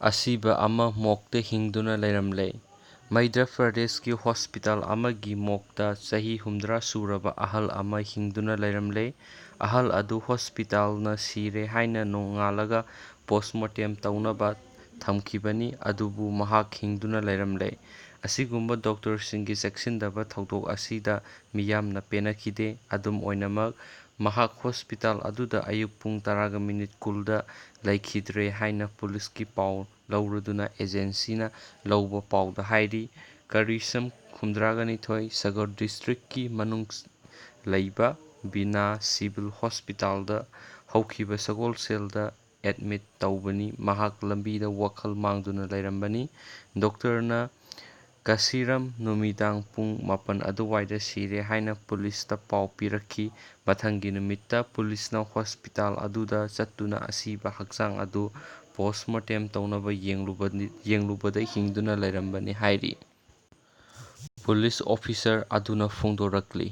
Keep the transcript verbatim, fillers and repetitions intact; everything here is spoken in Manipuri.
ꯑꯁꯤꯕ ꯑꯃ ꯃꯣꯔꯒꯇ ꯍꯤꯡꯗꯨꯅ ꯂꯩꯔꯝꯂꯦ꯫ ꯃꯙ꯭ꯌ ꯄ꯭ꯔꯗꯦꯁꯀꯤ ꯍꯣꯁꯄꯤꯇꯥꯜ ꯑꯃꯒꯤ ꯃꯣꯔꯒꯇ ꯆꯍꯤ ꯍꯨꯝꯗ꯭ꯔꯥ ꯁꯨꯔꯕ ꯑꯍꯜ ꯑꯃ ꯍꯤꯡꯗꯨꯅ ꯂꯩꯔꯝꯂꯦ꯫ ꯑꯍꯜ ꯑꯗꯨ ꯍꯣꯁꯄꯤꯇꯥꯜꯅ ꯁꯤꯔꯦ ꯍꯥꯏꯅ ꯅꯣꯡꯉꯥꯜꯂꯒ ꯄꯣꯁꯃꯣꯔꯇꯦꯝ ꯇꯧꯅꯕ ꯊꯝꯈꯤꯕꯅꯤ, ꯑꯗꯨꯕꯨ ꯃꯍꯥꯛ ꯍꯤꯡꯗꯨꯅ ꯂꯩꯔꯝꯂꯦ꯫ ꯑꯁꯤꯒꯨꯝꯕ ꯗꯣꯛꯇꯔꯁꯤꯡꯒꯤ ꯆꯦꯛꯁꯤꯟꯗꯕ ꯊꯧꯗꯣꯛ ꯑꯁꯤꯗ ꯃꯤꯌꯥꯝꯅ ꯄꯦꯅꯈꯤꯗꯦ꯫ ꯑꯗꯨꯝ ꯑꯣꯏꯅꯃꯛ, ꯃꯍꯥꯛ ꯍꯣꯁꯄꯤꯇꯥꯜ ꯑꯗꯨꯗ ꯑꯌꯨꯛ ꯄꯨꯡ ꯇꯔꯥꯒ ꯃꯤꯅꯤꯠ ꯀꯨꯟꯗ ꯂꯩꯈꯤꯗ꯭ꯔꯦ ꯍꯥꯏꯅ ꯄꯨꯂꯤꯁꯀꯤ ꯄꯥꯎ ꯂꯧꯔꯗꯨꯅ ꯑꯦꯖꯦꯟꯁꯤꯅ ꯂꯧꯕ ꯄꯥꯎꯗ ꯍꯥꯏꯔꯤ꯫ ꯀꯔꯤꯁꯝ ꯍꯨꯝꯗ꯭ꯔꯥꯒ ꯅꯤꯊꯣꯏ ꯁꯒꯔ ꯗꯤꯁꯇ꯭ꯔꯤꯛꯀꯤ ꯃꯅꯨꯡ ꯂꯩꯕ ꯕꯤꯅꯥ ꯁꯤꯚꯤꯜ ꯍꯣꯁꯄꯤꯇꯥꯜꯗ ꯍꯧꯈꯤꯕ ꯁꯒꯣꯜꯁꯦꯜꯗ ꯑꯦꯗꯃꯤꯠ ꯇꯧꯕꯅꯤ꯫ ꯃꯍꯥꯛ ꯂꯝꯕꯤꯗ ꯋꯥꯈꯜ ꯃꯥꯡꯗꯨꯅ ꯂꯩꯔꯝꯕꯅꯤ꯫ ꯗꯣꯛꯇꯔꯅ ꯀꯁꯤꯔꯝ ꯅꯨꯃꯤꯗꯥꯡ ꯄꯨꯡ ꯃꯥꯄꯟ ꯑꯗꯨꯋꯥꯏꯗ ꯁꯤꯔꯦ ꯍꯥꯏꯅ ꯄꯨꯂꯤꯁꯇ ꯄꯥꯎ ꯄꯤꯔꯛꯈꯤ꯫ ꯃꯊꯪꯒꯤ ꯅꯨꯃꯤꯠꯇ ꯄꯨꯂꯤꯁꯅ ꯍꯣꯁꯄꯤꯇꯥꯜ ꯑꯗꯨꯗ ꯆꯠꯇꯨꯅ ꯑꯁꯤꯕ ꯍꯛꯆꯥꯡ ꯑꯗꯨ ꯄꯣꯁꯃꯣꯔꯇꯦꯝ ꯇꯧꯅꯕ ꯌꯦꯡꯂꯨꯕꯗ ꯍꯤꯡꯗꯨꯅ ꯂꯩꯔꯝꯕꯅꯤ ꯍꯥꯏꯔꯤ꯫ ꯄꯨꯂꯤꯁ ꯑꯣꯐꯤꯁꯔ ꯑꯗꯨꯅ ꯐꯣꯡꯗꯣꯔꯛꯂꯤ꯫